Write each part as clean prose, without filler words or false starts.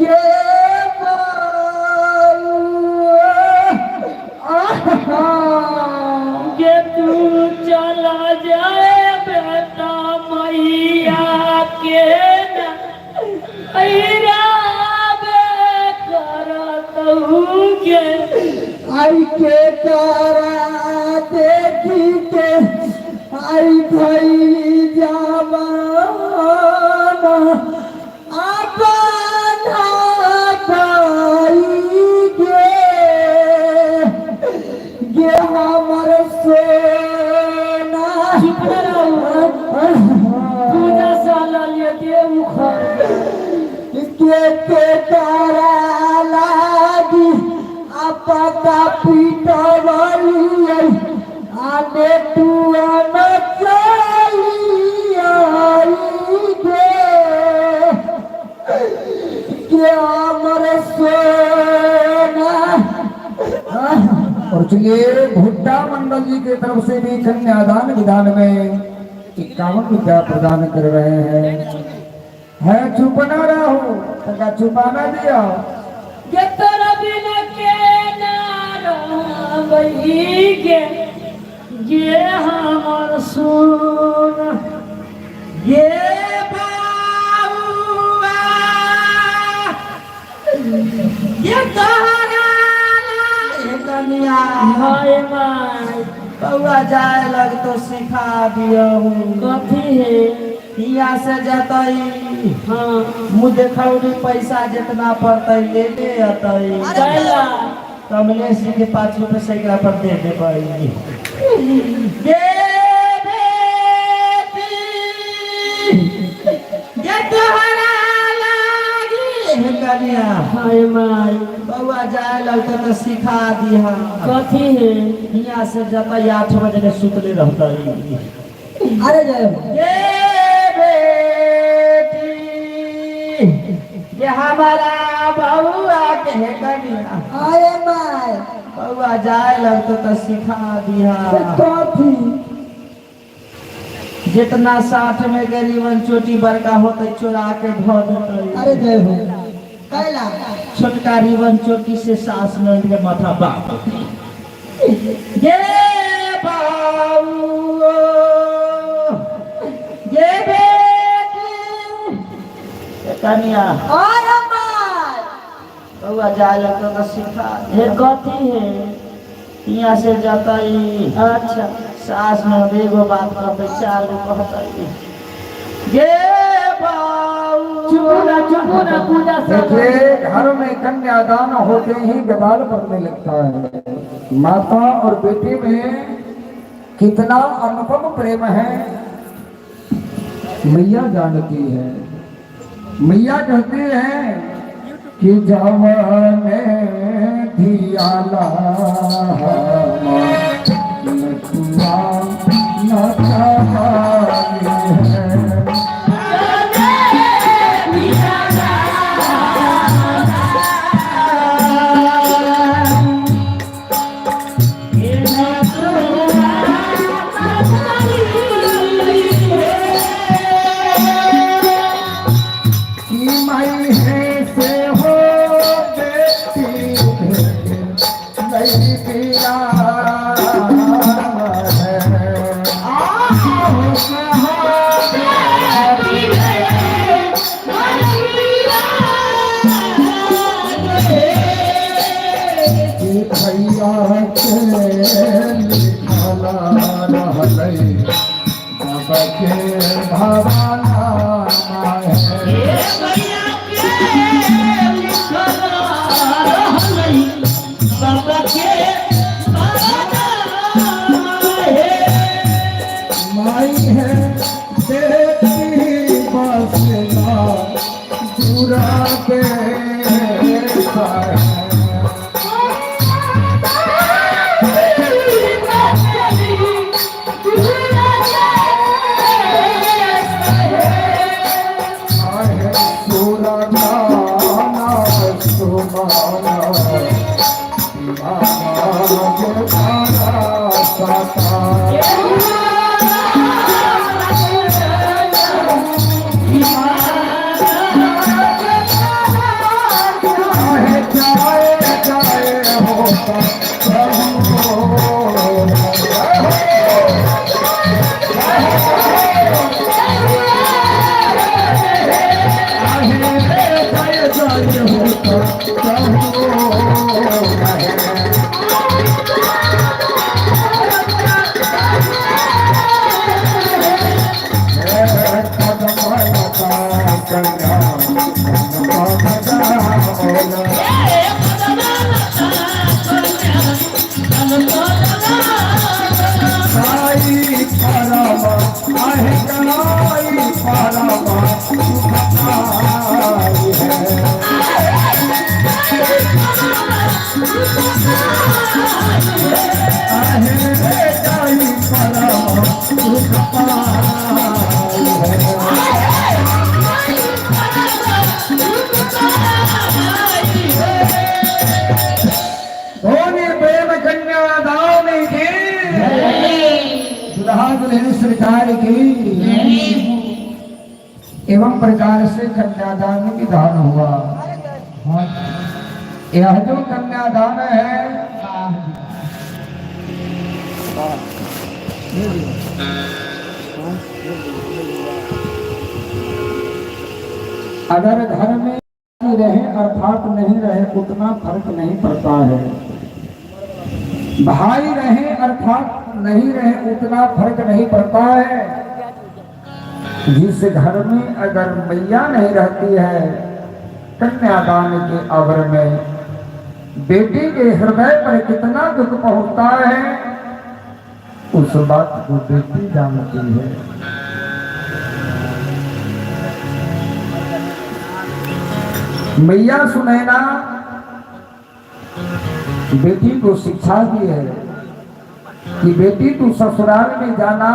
गे बउआ आहा गे तू चला जाए बेटा मैया के ना ऐराबे करतहु गे। आई के तारा देखी के आई भई जवाना अपन भाई गे गे हमर सोना। चुप न रहू, पूजा साला लिए के उखड़ के तारा लागी अपना पीटवलियै आने तुअन चलियै गे के हमर सोना। और चलिए भुट्टा मंडल जी के तरफ से भी कन्यादान विधान में 51 रुपया प्रदान कर रहे हैं। है चुप ना रहो, तका छुपाना दिया। गे तोरा बिना के ना रहबही गे गे हमर सोना। ये बाबुआ ये तोहरा लागे कनिया। हाय my. बउआ जाए लगतो सिखा दियहु। कथी है? हियाँ से जतई। हाँ। मुँह देखौनी पैसा जितना पड़तै ले ले अतै। कैला? कमलेश जी के 5 रुपये सैकड़ा पर दे देबै। गे बेटी गे तोहरा लागी हे कनिया। हाय my. बउआ जाए लगतौ तऽ सिखा दिहा। कथी है? हियाँ से जतई 8 बजे ले सुतले रहतै। अरे जय हो। गे बेटी ये हमारा बउआ के कनिया। आए my. बउआ जाए लगतो तऽ सिखा दिहा। कथी? जितना 60 में गरीबन चोटी बड़का होते चोरा के धो देते। अरे जय हो। कैला? छोटका रिबन चोटी से सास नंद के माथा बाप गे बाबू गे बेटी कनिया। आए my. बउआ जाए लगतो तऽ सिखा हे दिहा। कथी है? हियाँ से जतई। अच्छा। सास ननद एगो बात कहतै 4 गो कहतै गे बाबू। चुप ना, चुप ना पूजा साला। देखिए घर में कन्यादान होते ही बवाल पड़ने लगता है। माता और बेटी में कितना अनुपम प्रेम है मैया जानती है। मैया कहती है कि जवाने धियाला नटुआ नचवानी है। कि माई है से हो बेटी नहीं पिया है। कि भैया के लिखला रहलै बाबा के भवाना है। माई है बेटी बसना दूरा बेटा है। आहे सुरगाना सुमाना दीवाना के तारा साता। Yeah. हो तो चहुओर है। कदम लता कन्या पद गाई परम आहे गाई परम सुखदाई है। आहे गाई परम सुख पाई है। धोनी प्रेम कन्यादान की, दुल्हा दुल्हन सरकार की। एवं प्रकार से कन्यादान विधान हुआ। यह जो कन्यादान है, अगर घर में रहे अर्थात नहीं रहे उतना फर्क नहीं पड़ता है, भाई रहे अर्थात नहीं रहे उतना फर्क नहीं पड़ता है। जिस घर में अगर मैया नहीं रहती है, कन्यादान के अवर में बेटी के हृदय पर कितना दुख पहुंचता है, उस बात को बेटी जानती है। मैया सुनैना बेटी को शिक्षा दी है कि बेटी तू ससुराल में जाना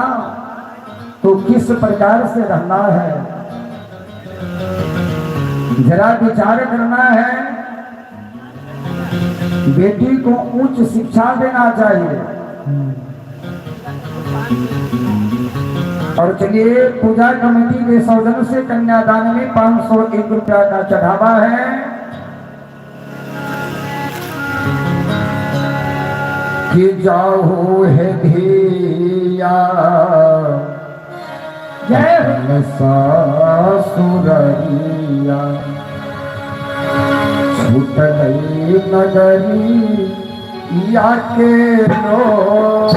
तो किस प्रकार से रहना है, जरा विचार करना है। बेटी को उच्च शिक्षा देना चाहिए। और चलिए, पूजा कमेटी के सौजन्य से कन्यादान में 501 रुपया का चढ़ावा है। कि जाओ है धिया जय हो। ससुरिया, छूटलई नगरी या के लोग।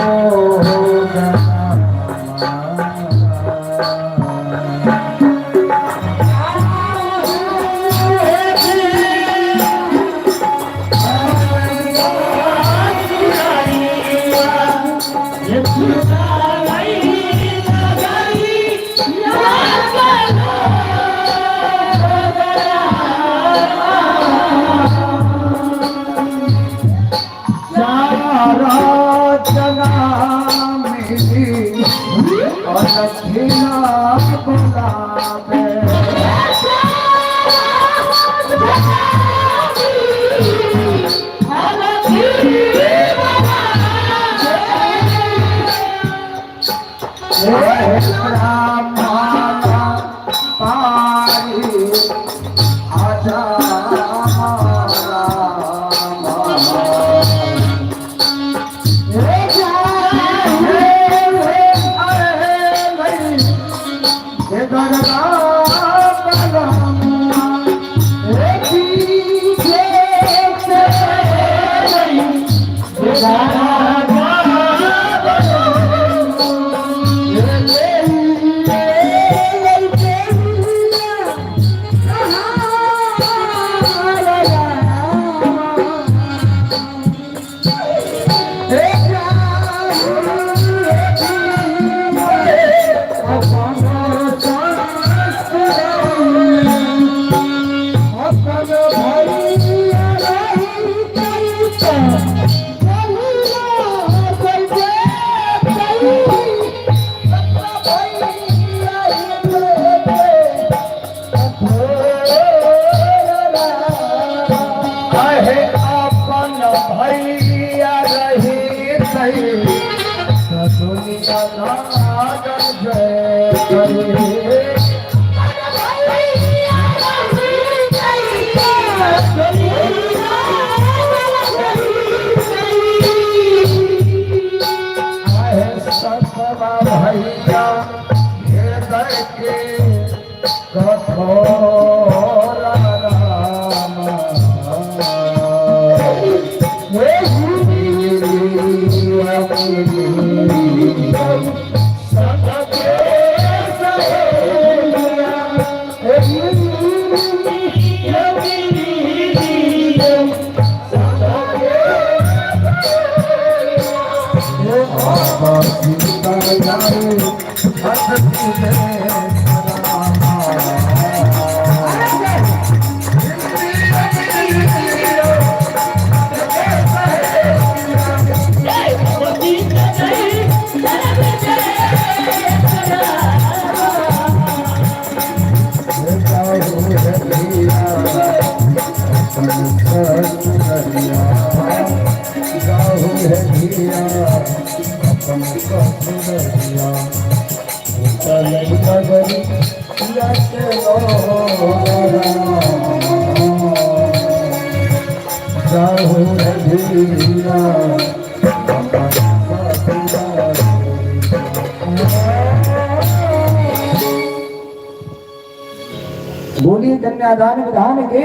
चारा जना मिली अलखिया बुलावे। ब्राह्मण पारी आजा आहे अपन भैया रही सही तो दुनिया लागल जय करे। आहे सतवा भैया हृदय के कठोर राम। हीरा। बोलिए कन्यादान विधान के।